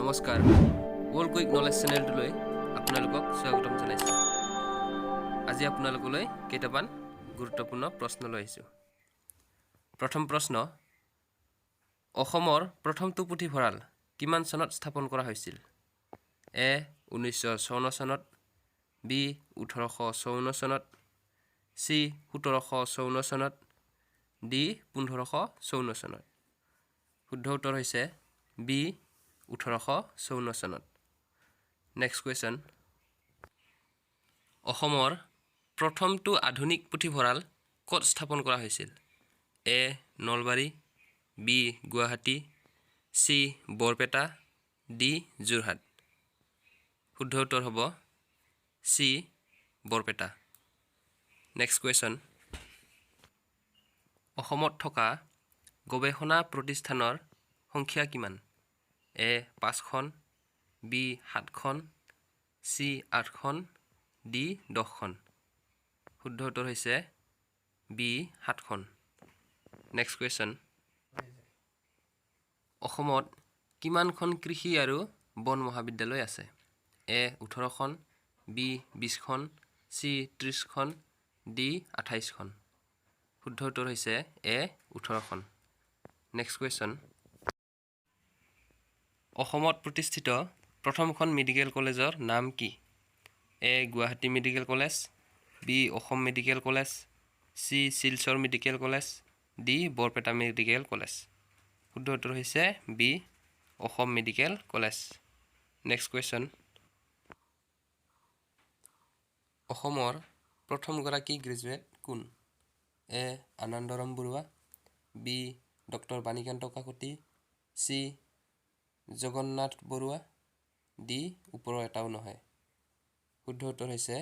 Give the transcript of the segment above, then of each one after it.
নমস্কাৰ, world quick knowledge চেনেলটোলৈ আপোনালোকক স্বাগতম জনাইছোঁ। আজি আপোনালোকলৈ কেইটামান গুৰুত্বপূৰ্ণ প্ৰশ্ন লৈ আহিছোঁ। প্ৰথম প্ৰশ্ন, অসমৰ প্ৰথমটো পুথিভঁৰাল কিমান চনত স্থাপন কৰা হৈছিল? এ 1954 চনত, বি 1854 চনত, চি 1754 চনত, ডি 1554 চনত। শুদ্ধ উত্তৰ হৈছে বি 1854 চনত। নেক্সট কুৱেশ্যন, অসমৰ প্ৰথমটো আধুনিক পুথিভঁৰাল ক'ত স্থাপন কৰা হৈছিল? A Nalbari, B Guwahati, C Barpeta, D Jorhat. শুদ্ধ উত্তৰ হ'ব চি বৰপেটা। নেক্সট কুৱেশ্যন, অসমত থকা গৱেষণা প্ৰতিষ্ঠানৰ সংখ্যা কিমান? এ পাঁচখন, বি সাতখন, চি আঠখন, ডি 10খন। শুদ্ধ উত্তৰ হৈছে বি সাতখন। নেক্সট কুৱেশ্যন, অসমত কিমানখন কৃষি আৰু বন মহাবিদ্যালয় আছে? এ 18খন, বি 20খন, চি 30খন, ডি 28খন। শুদ্ধ উত্তৰ হৈছে এ 18খন। নেক্সট কুৱেশ্যন, অসমত প্ৰতিষ্ঠিত প্ৰথমখন মেডিকেল কলেজৰ নাম কি? এ Guwahati medical college, B Assam medical college, C Silchar medical college, D Barpeta medical college. শুদ্ধ উত্তৰ হৈছে B Assam medical college. Next question, অসমৰ প্ৰথমগৰাকী গ্ৰেজুৱেট কোন? A Anandaram Barua, B doctor Banikanta Kakati, C Jagannath Barua, D ওপৰৰ এটাও নহয়। শুদ্ধ উত্তৰ হৈছে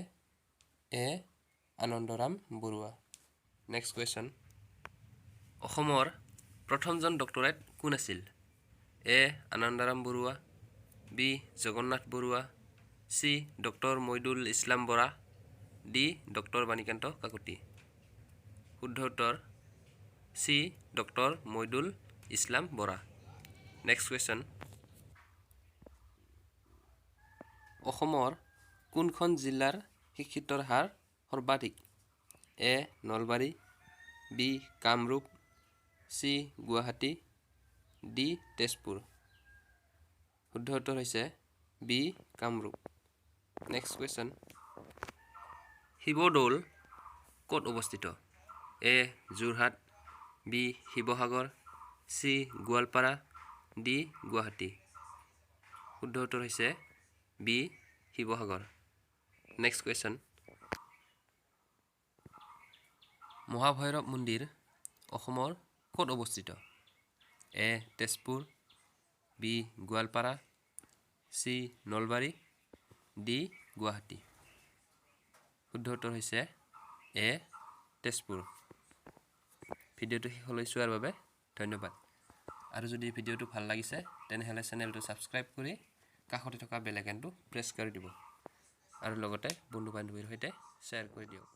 A Anandaram Barua. Next question, অসমৰ প্ৰথমজন ডক্টৰেট কোন আছিল? A Anandaram Barua, B Jagannath Barua, C doctor Moidul Islam Bora, D doctor Banikanta Kakati. শুদ্ধ উত্তৰ C doctor Moidul Islam Bora. Next question, অসমৰ কোনখন জিলাৰ শিক্ষিতৰ হাৰ সৰ্বাধিক? A Nalbari, B Kamrup, C Guwahati, D Tezpur. শুদ্ধ উত্তৰ হৈছে B Kamrup. Next question, Sivadol ক'ত অৱস্থিত? A Jorhat, B Sivasagar, C Goalpara, D Guwahati. শুদ্ধ উত্তৰ হৈছে B Sivasagar. Next question, Mahabhairav মন্দিৰ অসমৰ ক'ত অৱস্থিত? A Tezpur, B Goalpara, C Nalbari, D Guwahati. শুদ্ধ উত্তৰ হৈছে এ তেজপুৰ। ভিডিঅ'টো শেষলৈ চোৱাৰ বাবে ধন্যবাদ। আৰু যদি ভিডিঅ'টো ভাল লাগিছে, তেনেহ'লে চেনেলটো ছাবস্ক্ৰাইব কৰি কাষতে থকা বেল আইকনটো প্ৰেছ কৰি দিব আৰু লগতে বন্ধু বান্ধৱীৰ সৈতে শ্বেয়াৰ কৰি দিয়ক।